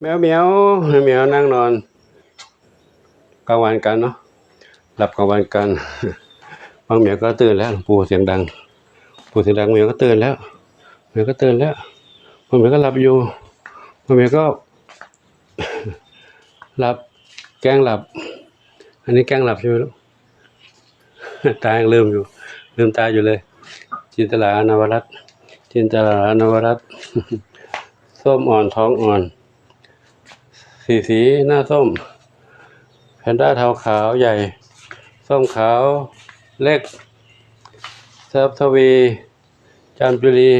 ແມວ ແມວ ແມວ ແມວນັ່ງນອນກາງວັນກັນເນາະ ຫຼັບກາງວັນກັນ. ບາງແມວກໍຕື່ນແລ້ວ ປູສຽງດັງ ປູສຽງດັງ ແມວກໍຕື່ນແລ້ວ ແມວກໍຕື່ນແລ້ວ. ບາງແມວກໍຫຼັບຢູ່ ບາງແມວກໍ ຫຼັບ ແກ້ງຫຼັບ. ອັນນີ້ແກ້ງຫຼັບໃຊ່ໄໝລູກ? ຕາຍັງລືມຢູ່ ລືມຕາຢູ່ເລີຍ. ຈິນຕະລາ ນະວະລັດ ຈິນຕະລາ ນະວະລັດ. ສົ້ມອ່ອນ ທອງອ່ອນ ສີສີ ໜ້າສົ້ມ. ແພນດ້າເທົາຂາວໃຫຍ່ ສົ້ມຂາວເລັກ. ເຊີບທະວີ ຈາມຈຸລີ.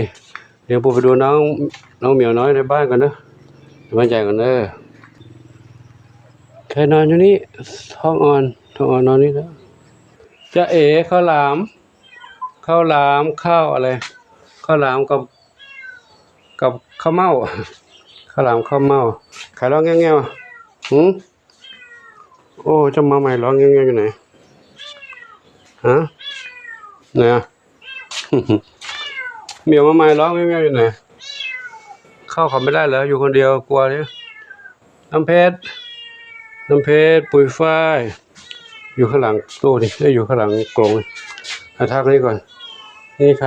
ດຽວປູໄປດູນ້ອງ ນ້ອງໝຽວນ້ອຍໃນບ້ານກ່ອນເດີ ໃນບ້ານໃຫຍ່ກ່ອນເດີ. ໃຄນອນຢູ່ນີ້ ທອງອ່ອນ ທອງອ່ອນນອນນີ້ເດີ. ຈາເອ ເຂົ້າຫຼາມ ເຂົ້າຫຼາມ ເຂົ້າອະໄລ ເຂົ້າຫຼາມກັບ ກັບເຂົ້າເມົ້າ ເຂົ້າຫຼາມເຂົ້າເມົ້າ. ຂາຍຮ້ອງແງວໆ ຫື? ໂອ້ ເຈົ້າມາໃໝ່ຮ້ອງແງວໆຢູ່ໄຫນ? ຮະ? ນະ? ໝຽວມາໃໝ່ຮ້ອງແງວໆຢູ່ໄຫນ? ເຂົ້າເຂົາໄມ່ໄດ້ເລີຍ ຢູ່ຄົນດຽວ ກົວເດ. ນ້ຳເພັດ ນ້ຳເພັດ ປຸຍຝ້າຍ ຢູ່ຂ້າງຫຼັງຕູ້ນີ້ ເອີ ຢູ່ຂ້າງຫຼັງກົງນີ້. ມາທັກນີ້ກ່ອນ ນີ້ໃຄ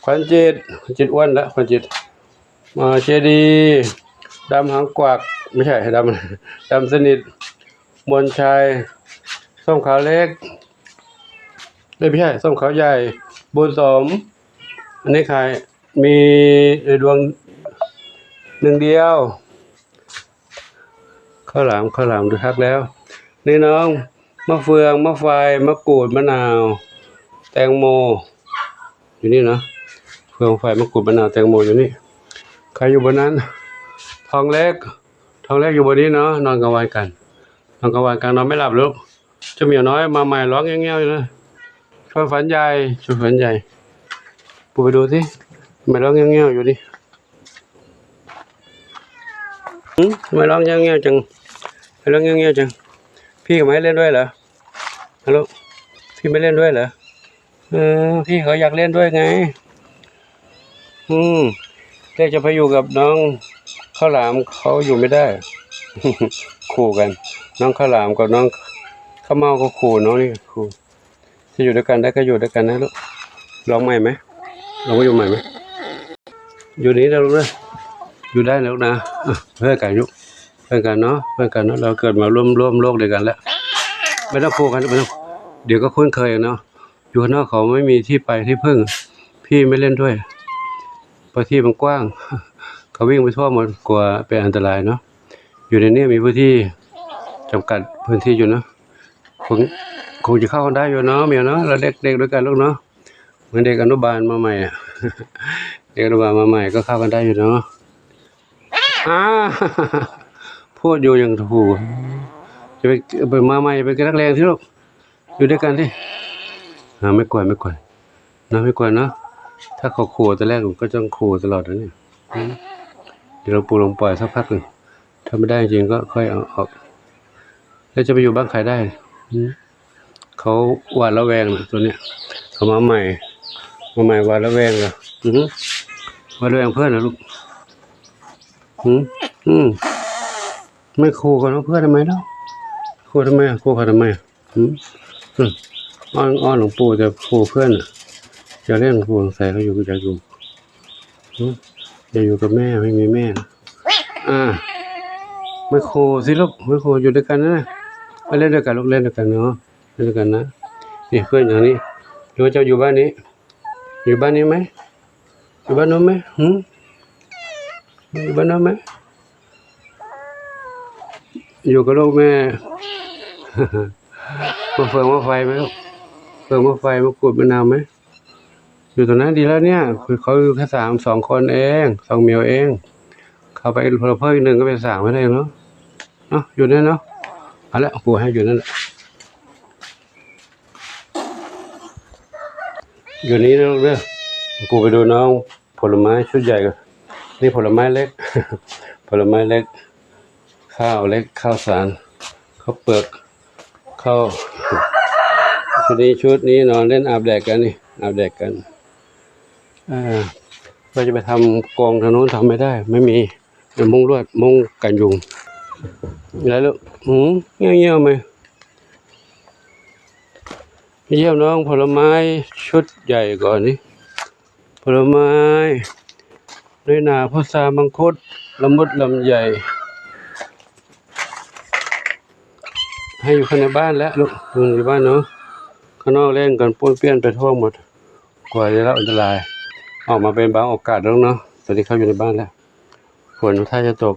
ຂວັນຈິດ ຂວັນຈິດອ້ວນລະ ຂວັນຈິດ. ເອີ ເຈດີ ດຳຫາງກວັກ ໄມ່ໃຊ່ ດຳ ດຳສະໜິດ ມວນໄຊ ສົ້ມຂາວເລັກ ເອີຍ ໄມ່ໃຊ່ ສົ້ມຂາວໃຫຍ່ ບຸນສົມ. ອັນນີ້ຂາຍມີດວງໜຶ່ງດຽວ. ເຂົ້າຫຼາມ ເຂົ້າຫຼາມ ດູຄັກແລ້ວ. ນີ້ນ້ອງ ມະເຟືອງ ມະໄຟ ມະກູດ ມະນາວ ແຕງໂມ ຢູ່ນີ້ເນາະ. ເຟືອງ ມະໄຟ ມະກູດ ມະນາວ ແຕງໂມຢູ່ນີ້. ໃຄຢູ່ບ່ອນນັ້ນ? ທອງເລັກ ທອງເລັກຢູ່ບ່ອນນີ້ເນາະ. ນອນກາງວັນກັນ ນອນກາງວັນກັນ ນອນໄມ່ຫຼັບລູກ. ເຈົ້າໝຽວນ້ອຍມາໃໝ່ຮ້ອງແງວໆຢູ່ນະ. ຊົນຝັນໃຫຍ່ ຊົນຝັນໃຫຍ່ ປູໄປດູຊິ ມາຮ້ອງແງວໆຢູ່ນີ້. ຫື? ທຳໄມຮ້ອງແງວໆຈັງ? ທຳໄມຮ້ອງແງວໆຈັງ? ພີ່ເຂົາບໍ່ໃຫ້ຫຼິ້ນດ້ວຍເຫຼື? ຮາໂລ ພີ່ໄມ່ຫຼິ້ນດ້ວຍເຫຼື? ເອີ ພີ່ເຂົາຢາກຫຼິ້ນດ້ວຍໄງ. ອືມ ແຕ່ຈະໄປຢູ່ກັບນ້ອງເຂົ້າຫຼາມ ເຂົາຢູ່ໄມ່ໄດ້ ຄູ່ກັນ. ນ້ອງເຂົ້າຫຼາມກັບນ້ອງເຂົ້າເມົ້າກໍຄູ່ ນ້ອງນີ້ຄູ່. ຈະຢູ່ດ້ວຍກັນໄດ້ກໍຢູ່ດ້ວຍກັນນະລູກ. ລອງໃໝ່ໄໝ? ລອງມາຢູ່ໃໝ່ໄໝ? ຢູ່ນີ້ນະລູກນະ ຢູ່ໄດ້ນະລູກນະ. ເອີ ເພື່ອນກັນຢູ່ ເພື່ອນກັນເນາະ ເພື່ອນກັນເນາະ. ເຮົາເກີດມາຮ່ວມ ຮ່ວມໂລກດຽວກັນແລ້ວ. ບໍ່ຕ້ອງຄູ່ກັນ ບໍ່ຕ້ອງ ດຽວກໍຄຸ້ນເຄີຍເນາະ. ຢູ່ຂ້າງນອກເຂົາໄມ່ມີທີ່ໄປທີ່ເພິ່ງ ພີ່ໄມ່ຫຼິ້ນດ້ວຍ ເພາະທີ່ມັນກວ້າງ ເຂົາວິ່ງໄປທົ່ວໝົດ ກົວເປັນອັນຕະລາຍເນາະ. ຢູ່ໃນນີ້ມີພື້ນທີ່ຈຳກັດພື້ນທີ່ຢູ່ເນາະ. ຄົງ ຄົງຈະເຂົ້າກັນໄດ້ຢູ່ເນາະ ແມວເນາະ. ລະເດັກ ເດັກດ້ວຍກັນລູກເນາະ. ເໝືອນເດັກອະນຸບານມາໃໝ່ ເດັກອະນຸບານມາໃໝ່ກໍເຂົ້າກັນໄດ້ຢູ່ເນາະ. ອາ ໂພດຢູ່ຫຍັງ ໂອ້ໂຫ ຈະໄປ ໄປມາໃໝ່ ໄປກິນນັກແລງຊິລູກ. ຢູ່ດ້ວຍກັນຕິ. ອາ ແມ່ກວນ ແມ່ກວນເນາະ ແມ່ກວນເນາະ. ຖ້າເຂົາຂູ່ແຕ່ແລກ ມັນກໍຕ້ອງຂູ່ຕະຫຼອດນະນີ້. ອືມ ດຽວລອງປູລອງປ່ອຍສັກພັກໜຶ່ງ ຖ້າບໍ່ໄດ້ຈິງກໍຄ່ອຍເອົາອອກ. ແລ້ວຈະໄປຢູ່ບ້ານໃຜໄດ້? ອືມ ເຂົາຫວາດລະແວງນະ ໂຕເນີ້ຍ. ເຂົາມາໃໝ່ ມາໃໝ່ຫວາດລະແວງລະ. ອືມ ຫວາດລະແວງເພື່ອນນະລູກ. ອືມ ອືມ ແມ່ຂູ່ກັນເນາະ ເພື່ອນທຳໄມເນາະ? ຂູ່ທຳໄມ? ຂູ່ເຂົາທຳໄມ? ຫືມ ອືມ ອ້ອນ ອ້ອນຫຼວງປູ່ ຈະຂູ່ເພື່ອນນະ. ຈະລ້ຽງຜູ້ໃສ ເຂົາຢູ່ ຢາກຢູ່ ຫືມ ຢາກຢູ່ກັບແມ່ ໄມ່ມີແມ່ນະ. ອາ ໄມ່ຂູ່ຊິລູກ ໄມ່ຂູ່ ຢູ່ດ້ວຍກັນນະ. ມາຫຼິ້ນດ້ວຍກັນລູກ ຫຼິ້ນດ້ວຍກັນເນາະ ຫຼິ້ນດ້ວຍກັນນະ. ນີ້ເພື່ອນຢູ່ນີ້ ຫຼືວ່າເຈົ້າຢູ່ບ້ານນີ້? ຢູ່ບ້ານນີ້ໄໝ? ຢູ່ບ້ານໂນ້ນໄໝ? ຫືມ ຢູ່ບ້ານໂນ້ນໄໝ? ຢູ່ກັບລູກແມ່. ມາເຟືອງມາໄຟໄໝລູກ? ເຟືອງມາໄຟ ມາກູດມະນາວໄໝ? ຢູ່ຕົງນັ້ນດີແລ້ວເນຍ. ເຂົາຢູ່ແຄ່ສາມ ສອງຄົນເອງ ສອງໝຽວເອງ. ເຂົາໄປເພີ່ມອີກໜຶ່ງກໍເປັນສາມໄປໄດ້ເນາະ. ເນາະ ຢູ່ນັ້ນເນາະ. ເອົາລະ ປູໃຫ້ຢູ່ນັ້ນແຫຼະ. ຢູ່ນີ້ນະລູກເດີ. ປູໄປດູນ້ອງຜົນລະໄມ້ຊຸດໃຫຍ່ກ່ອນ. ນີ້ຜົນລະໄມ້ເລັກ ຜົນລະໄມ້ເລັກ ຂ້າວເລັກ ຂ້າວສານ ເຂົ້າເປືອກ ເຂົ້າ. ຊຸດນີ້ ຊຸດນີ້ນອນເລ່ນອາບແດດກັນນີ້ ອາບແດດກັນ. ເອີ ວ່າຈະໄປທຳກອງທາງໂນ້ນ ທຳໄມ່ໄດ້ ໄມ່ມີ. ມຸ້ງລວດ ມຸ້ງກັນຍຸງ ໄດ້ແລ້ວ. ອືມ ງຽວໆ ມາ ຢ້ຽມນ້ອງຜົນລະໄມ້ຊຸດໃຫຍ່ກ່ອນນີ້ ຜົນລະໄມ້ ນ້ອຍໜາ ພຸດຊາ ມັງຄຸດ ລະມຸດ ລຳໄຍ ໃຫ້ຢູ່ຂ້າງໃນບ້ານແຫຼະລູກ ຢູ່ໃນບ້ານເນາະ ຂ້າງນອກແລ່ນກັນປ້ວນປ່ຽນໄປທົ່ວໝົດ ກວ່າໄດ້ຮັບອັນຕະລາຍ ອອກມາເປັນບາງໂອກາດເນາະ. ຕອນນີ້ເຂົາຢູ່ໃນບ້ານແລ້ວ ຝົນຖ້າຈະຕົກ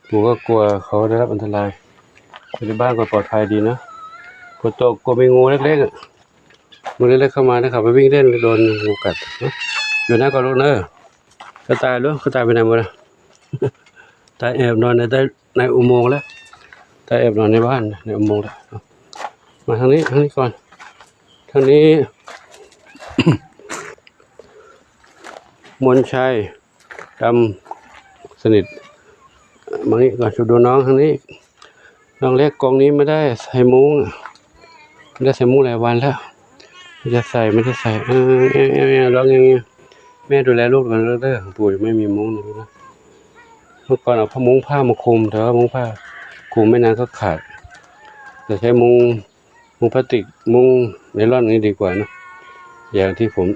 ປູກໍກົວເຂົາໄດ້ຮັບອັນຕະລາຍ ຢູ່ໃນບ້ານກໍປອດໄພດີເນາະ. ຝົນຕົກກໍມີງູເລັກໆ ງູເລັກໆ ເຂົ້າມານະ ເຂົາໄປວິ່ງເລ່ນ ໂດນງູກັດເນາະ. ຢູ່ນະກ່ອນລູກເນີ ກະຕ່າຍລູກ ກະຕ່າຍໄປໄຫນໝົດລະ? ກະຕ່າຍແອບນອນໃນໃຕ້ ໃນອຸໂມງແລ້ວ ກະຕ່າຍແອບນອນໃນບ້ານ ໃນອຸໂມງແລ້ວ. ມາທາງນີ້ ທາງນີ້ກ່ອນ ທາງນີ້ ມົນໄຊ ດຳສະໜິດ ມານີ້ກ່ອນ ມາດູນ້ອງທາງນີ້. ນ້ອງເລັກ ກ່ອງນີ້ໄມ່ໄດ້ໃສ່ມຸ້ງ ໄດ້ໃສ່ມຸ້ງຫຼາຍວັນແລ້ວ ມັນຈະໃສ່ ມັນຈະໃສ່ ເອີ ແອວໆໆ ຮ້ອງແອວໆ. ແມ່ດູແລລູກກ່ອນເດີ ປູຍັງໄມ່ມີມຸ້ງນະ. ເມື່ອກ່ອນເອົາຜ້າມຸ້ງຜ້າມາຄຸມ ແຕ່ວ່າມຸ້ງຜ້າຄຸມໄມ່ນານກໍຂາດ ແຕ່ໃຊ້ມຸ້ງ ມຸ້ງພລາສຕິກ ມຸ້ງໄນລອນນີ້ດີກວ່າເນາະ ຢ່າງທີ່ຜົມ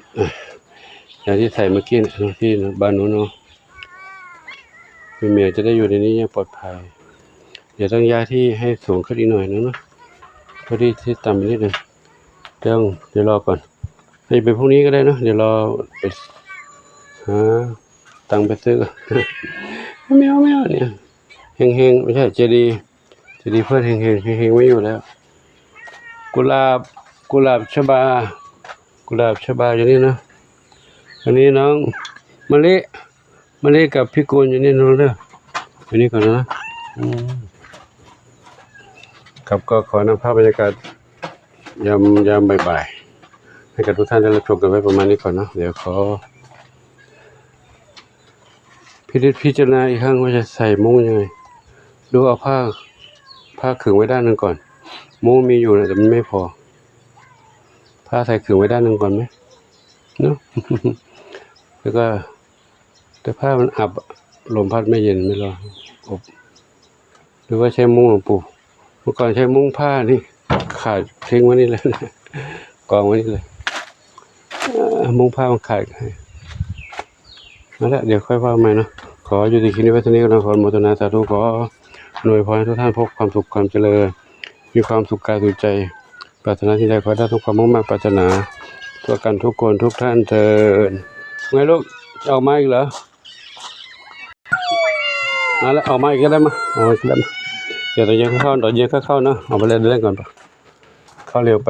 ຢ່າງທີ່ໃສ່ເມື່ອກີ້ນະ ທີ່ບ້ານໂນ້ນເນາະ. ແມ່ໆຈະໄດ້ຢູ່ໃນນີ້ຢ່າງປອດໄພ. ດຽວຕ້ອງຍ້າຍທີ່ໃຫ້ສູງຂຶ້ນອີກໜ້ອຍໜຶ່ງເນາະ ພໍດີທີ່ຕ່ຳໄປນິດໜຶ່ງ. ຕ້ອງ ດຽວລໍກ່ອນ ອາດຈະເປັນພວກນີ້ກໍໄດ້ເນາະ ດຽວລໍໄປຫາຕັງໄປຊື້. ແມວໆ ນີ້ ເຮງໆ ບໍ່ໃຊ່ ໃຈດີ ໃຈດີ ເພື່ອນເຮງໆ ເຮງໆ ບໍ່ຢູ່ແລ້ວ. ກຸຫຼາບ ກຸຫຼາບຊະບາ ກຸຫຼາບຊະບາຢູ່ນີ້ເນາະ. ອັນນີ້ນ້ອງມະລິ ມະລິກັບພິກຸນຢູ່ນີ້ເນາະເດີ ຢູ່ນີ້ກ່ອນເນາະ. ອືມ ຄັບ ກໍຂໍນຳພາບບັນຍາກາດຍາມ ຍາມບ່າຍໆ ໃຫ້ກັບທຸກທ່ານໄດ້ຮັບຊົມກັນໄວ້ປະມານນີ້ກ່ອນເນາະ. ດຽວຂໍ ພິນິດພິຈາລະນາອີກຄັ້ງວ່າຈະໃສ່ມຸ້ງຍັງໄງ. ຫຼືເອົາຜ້າ ຜ້າຂຶງໄວ້ດ້ານໜຶ່ງກ່ອນ ມຸ້ງມີຢູ່ນະ ແຕ່ມັນໄມ່ພໍ ຜ້າໃສ່ຂຶງໄວ້ດ້ານໜຶ່ງກ່ອນໄໝເນາະ. ແລ້ວກໍ ແຕ່ຜ້າມັນອັບ ລົມພັດໄມ່ເຢັນໄມ່ຮ້ອນ ອົບ. ຫຼືວ່າໃຊ້ມຸ້ງ ປູ ເມື່ອກ່ອນໃຊ້ມຸ້ງຜ້ານີ້ ຂາດເທັງໄວ້ນີ້ເລີຍ ກອງໄວ້ນີ້ເລີຍ. ເອີ ມຸ້ງຜ້າມັນຂາດ. ເອົາລະ ດຽວຄ່ອຍວ່າໃໝ່ເນາະ. ຂໍຢຸດທີ່ຄລິບນີ້ໄວ້ເທົ່ານີ້ກ່ອນເນາະ. ຂໍອະນຸໂມທະນາສາທຸ ຂໍອຳນວຍພອນໃຫ້ທຸກທ່ານພົບຄວາມສຸກຄວາມຈະເລີນ ມີຄວາມສຸກກາຍສຸກໃຈ ປາດຖະໜາສິ່ງໃດຂໍໄດ້ສົມຄວາມມຸ່ງມາດປາດຖະໜາ ທົ່ວກັນທຸກຄົນທຸກທ່ານເທີ້ນ. ໄງລູກ ຈະອອກມາອີກເຫຼື? ມາແລ້ວ ອອກມາອີກກໍໄດ້ມາ ອອກມາອີກກໍໄດ້ມາ. ດຽວຕອນເຢັນຄ່ອຍເຂົ້າ ຕອນເຢັນຄ່ອຍເຂົ້າເນາະ. ເອົາໄປເລ່ນ ເລ່ນກ່ອນປະ ເຂົ້າເລັວໄປ.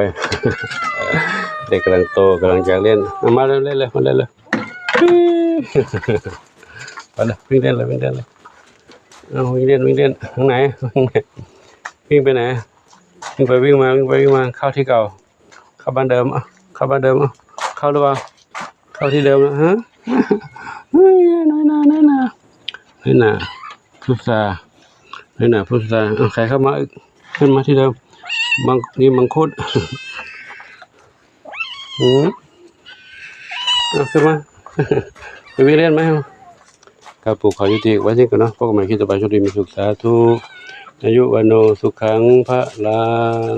ເດັກກຳລັງໂຕ ກຳລັງຢາກເລົ່ນ. ເອົາມາເລີຍ ມາເລີຍ ມາເລີຍ ມາເລີຍ. ໄປເລີຍ ວິ່ງເລ່ນເລີຍ ວິ່ງເລ່ນເລີຍ. ເອົາ ວິ່ງເລ່ນ ວິ່ງເລ່ນ ທາງໃນ ວິ່ງໄປໃນ? ວິ່ງໄປວິ່ງມາ ວິ່ງໄປວິ່ງມາ ເຂົ້າທີ່ເກົ່າ ເຂົ້າບ້ານເດີມ ເຂົ້າບ້ານເດີມ ເຂົ້າຫຼືເປົ່າ? ເຂົ້າທີ່ເດີມແລ້ວ ຮະ? ເຮີ້ຍ ນ້ອຍໜາ ນ້ອຍໜາ ນ້ອຍໜາ ພຸດຊາ ນ້ອຍໜາ ພຸດຊາ. ເອົາ ໃຄເຂົ້າມາອີກ ຂຶ້ນມາທີ່ເດີມ. ມັງ ນີ້ມັງຄຸດ. ອືມ ເອົາ ຂຶ້ນມາ ໄປວິ່ງເລ່ນໄໝ? ເຮົາ ຄັບ ປູຂໍຍຸຕິໄວ້ເທົ່ານີ້ກ່ອນເນາະ. ພົບກັນໃໝ່ຄລິບຕໍ່ໄປ. ໂຊກດີມີສຸກ ສາທຸ. ອາຍຸ ວັນໂນ ສຸຂັງ ພະລັງ.